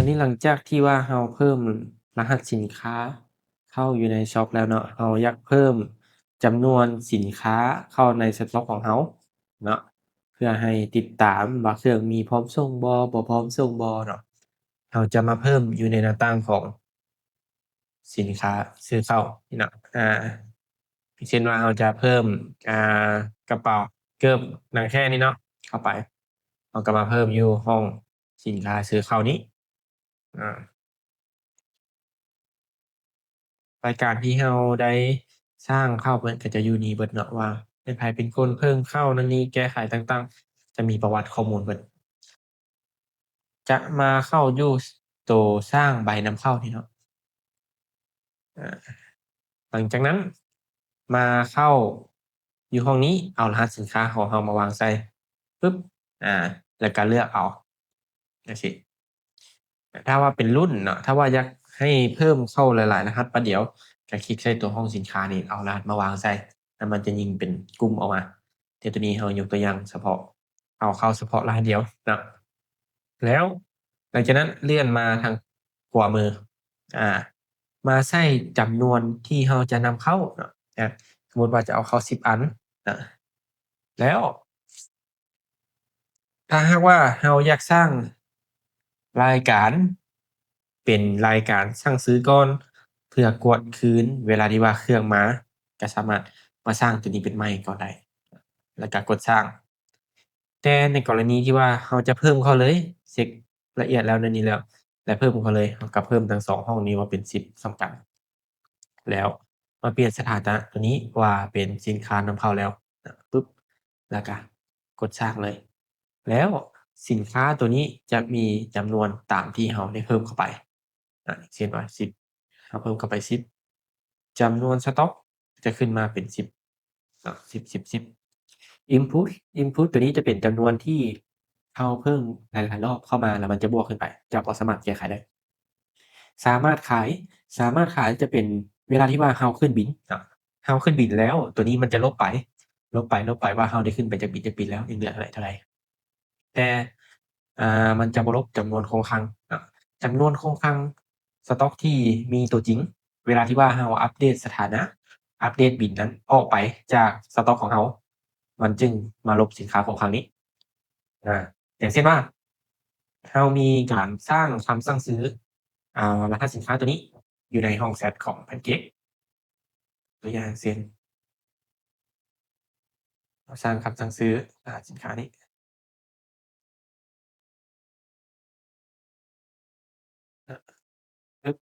ນີ້ຫຼັງຈາກທີ່ວ່າເຮົາເພີ່ມລະຫັດສິນຄ້າເຂົ້າຢູ່ໃນຊັອບແລ້ວເນາະ, ເຮົາຢາກເພີ່ມຈຳນວນສິນຄ້າເຂົ້າໃນສະຕັອກຂອງເຮົາເນາະ, ເພື່ອໃຫ້ຕິດຕາມວ່າເຄື່ອງມີພ້ອມສົ່ງບໍ່, ບໍ່ພ້ອມສົ່ງບໍ່ເນາະ. ເຮົາຈະມາເພີ່ມຢູ່ໃນໜ້າຕ່າງຂອງສິນຄ້າຊື້ເຂົ້ານີ້ເນາະ. ອາ ເຊັ່ນວ່າເຮົາຈະເພີ່ມ ອາ ກະເປົາເກີບໜັງແຂ້ນີ້ເນາະ ເຂົ້າໄປ, ເຮົາກໍມາເພີ່ມຢູ່ຫ້ອງສິນຄ້າຊື້ເຂົ້ານີ້. ອາ ລາຍການທີ່ເຮົາໄດ້ສ້າງເຂົ້າ ເພິ່ນກໍຈະຢູ່ນີ້ເບິດເນາະ ວ່າໃຫ້ໃຜເປັນຄົນເພີ່ມເຂົ້ານັ້ນນີ້ ແກ້ໄຂຕ່າງໆ ຈະມີປະຫວັດຂໍ້ມູນເບິດ. ຈະມາເຂົ້າຢູ່ໂຕສ້າງໃບນຳເຂົ້ານີ້ເນາະ. ອາ ຫຼັງຈາກນັ້ນມາເຂົ້າຢູ່ຫ້ອງນີ້ ເອົາລະຫັດສິນຄ້າຂອງເຮົາມາວາງໃສ່ ປຶບ ອາ ແລ້ວກໍເລືອກເອົາ ຈັ່ງຊີ້. ຖ້າວ່າເປັນລຸ້ນເນາະ, ຖ້າວ່າຢາກໃຫ້ເພີ່ມເຂົ້າຫຼາຍໆລະຫັດປາດດຽວ ກໍຄລິກໃສ່ຕົວຫ້ອງສິນຄ້ານີ້ ເອົາລະຫັດມາວາງໃສ່ ແລ້ວມັນຈະຍິງເປັນກຸ່ມອອກມາ. ແຕ່ຕົວນີ້ເຮົາຍົກຕົວຢ່າງສະເພາະ ເອົາເຂົ້າສະເພາະລະຫັດດຽວເນາະ. ແລ້ວຫຼັງຈາກນັ້ນເລື່ອນມາທາງຂວາມື ອາ ມາໃສ່ຈຳນວນທີ່ເຮົາຈະນຳເຂົ້າເນາະ. ອາ ສົມມຸດວ່າຈະເອົາເຂົ້າສິບອັນນະ, ແລ້ວ ຖ້າຫາກວ່າເຮົາຢາກສ້າງລາຍການເປັນລາຍການສັ່ງຊື້ກ່ອນ ເພື່ອກວດຄືນເວລາທີ່ວ່າເຄື່ອງມາ ກໍສາມາດມາສ້າງຕົວນີ້ເປັນໃໝ່ກໍໄດ້ ແລ້ວກໍກົດສ້າງ. ແຕ່ໃນກໍລະນີທີ່ວ່າເຮົາຈະເພີ່ມເຂົ້າເລີຍ ເຊັກລະອຽດແລ້ວໃນນີ້ແລ້ວ ແລະ ເພີ່ມເຂົ້າເລີຍ, ເຮົາກໍເພີ່ມທັງສອງຫ້ອງນີ້ວ່າເປັນສິບສ່ຳກັນ. ແລ້ວມາປ່ຽນສະຖານະຕົວນີ້ວ່າເປັນສິນຄ້ານຳເຂົ້າແລ້ວ ປຶບ ແລ້ວກະກົດສ້າງເລີຍ. ແລ້ວສິນຄ້າຕົວນີ້ຈະມີຈຳນວນຕາມທີ່ເຮົາໄດ້ເພີ່ມເຂົ້າໄປ. ອາ ເຊັ່ນວ່າສິບ ເຮົາເພີ່ມເຂົ້າໄປສິບ ຈຳນວນສະຕັອກຈະຂຶ້ນມາເປັນສິບເນາະ ສິບ ສິບ ສິບ. Input Input ຕົວນີ້ຈະເປັນຈຳນວນທີ່ເຮົາເພີ່ມຫຼາຍໆລອບເຂົ້າມາ ແລ້ວມັນຈະບວກຂຶ້ນໄປ ເຈົ້າກໍສາມາດແກ້ໄຂໄດ້. ສາມາດຂາຍ ສາມາດຂາຍຈະເປັນເວລາທີ່ວ່າເຮົາຂຶ້ນບິນເນາະ, ເຮົາຂຶ້ນບິນແລ້ວ ຕົວນີ້ມັນຈະລົບໄປ ລົບໄປ ລົບໄປວ່າເຮົາໄດ້ຂຶ້ນໄປຈັກບິນ ຈັກບິນແລ້ວ ຍັງເຫຼືອເທົ່າໃດ ເທົ່າໃດ. ແຕ່ ອາ ມັນຈະບໍ່ລົບຈຳນວນຄົງຄັງເນາະ. ຈຳນວນຄົງຄັງສະຕັອກທີ່ມີຕົວຈິງ ເວລາທີ່ວ່າເຮົາອັບເດດສະຖານະ ອັບເດດບິນນັ້ນອອກໄປຈາກສະຕັອກຂອງເຮົາ ມັນຈຶ່ງມາລົບສິນຄ້າຄົງຄັງນີ້. ອາ ຢ່າງເຊັ່ນວ່າ ເຮົາມີການສ້າງຄຳສັ່ງຊື້ ອາ ລະຫັດສິນຄ້າຕົວນີ້ຢູ່ໃນຫ້ອງແຊັດຂອງ Pancake ຕົວຢ່າງເຊັ່ນ ເຮົາສ້າງຄຳສັ່ງຊື້ ອາ ສິນຄ້ານີ້ ອາ ປຶບ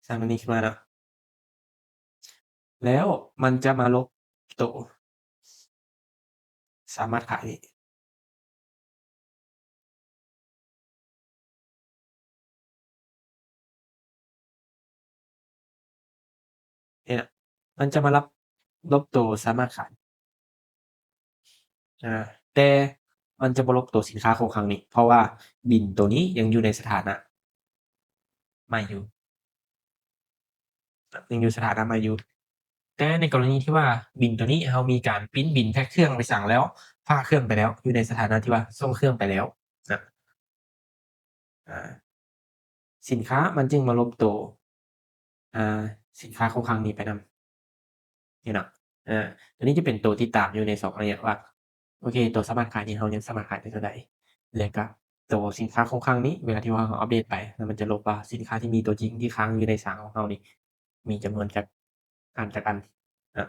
ສ້າງອັນນີ້ຂຶ້ນມາເນາະ ແລ້ວມັນຈະມາລົບໂຕສາມາດຂາຍນີ້. ເຫັນລະ ມັນຈະມາລັບ ລົບໂຕສາມາດຂາຍ ອາ ແຕ່ມັນຈະບໍ່ລົບໂຕສິນຄ້າຄົງຄັງນີ້ ເພາະວ່າບິນໂຕນີ້ຍັງຢູ່ໃນສະຖານະໃໝ່ຢູ່ ຍັງຢູ່ສະຖານະໃໝ່ຢູ່. ແຕ່ໃນກໍລະນີທີ່ວ່າບິນໂຕນີ້ ເຮົາມີການປຣິ້ນບິນ ແພັກເຄື່ອງໄປສັງແລ້ວ ພາກເຄື່ອງໄປແລ້ວ ຢູ່ໃນສະຖານະທີ່ວ່າສົ່ງເຄື່ອງໄປແລ້ວນະ ອາ ສິນຄ້າມັນຈຶ່ງມາລົບໂຕ ອາ ສິນຄ້າຄົງຄັງນີ້ໄປນຳ ເຫັນເນາະ. ອາ ຕົວນີ້ຈະເປັນໂຕຕິດຕາມຢູ່ໃນສອງໄລຍະວ່າ ໂອເຄ ໂຕສາມາດຂາຍນີ້ເຮົາຍັງສາມາດຂາຍໄດ້ເທົ່າໃດ ແລ້ວກະໂຕສິນຄ້າຄົງຄັງນີ້ ເວລາທີ່ວ່າເຮົາອັບເດດໄປ ແລ້ວມັນຈະລົບວ່າສິນຄ້າທີ່ມີຕົວຈິງທີ່ຄ້າງຢູ່ໃນສາງຂອງເຮົານີ້ ມີຈຳນວນຈັກອັນ ຈັກອັນ ອາ.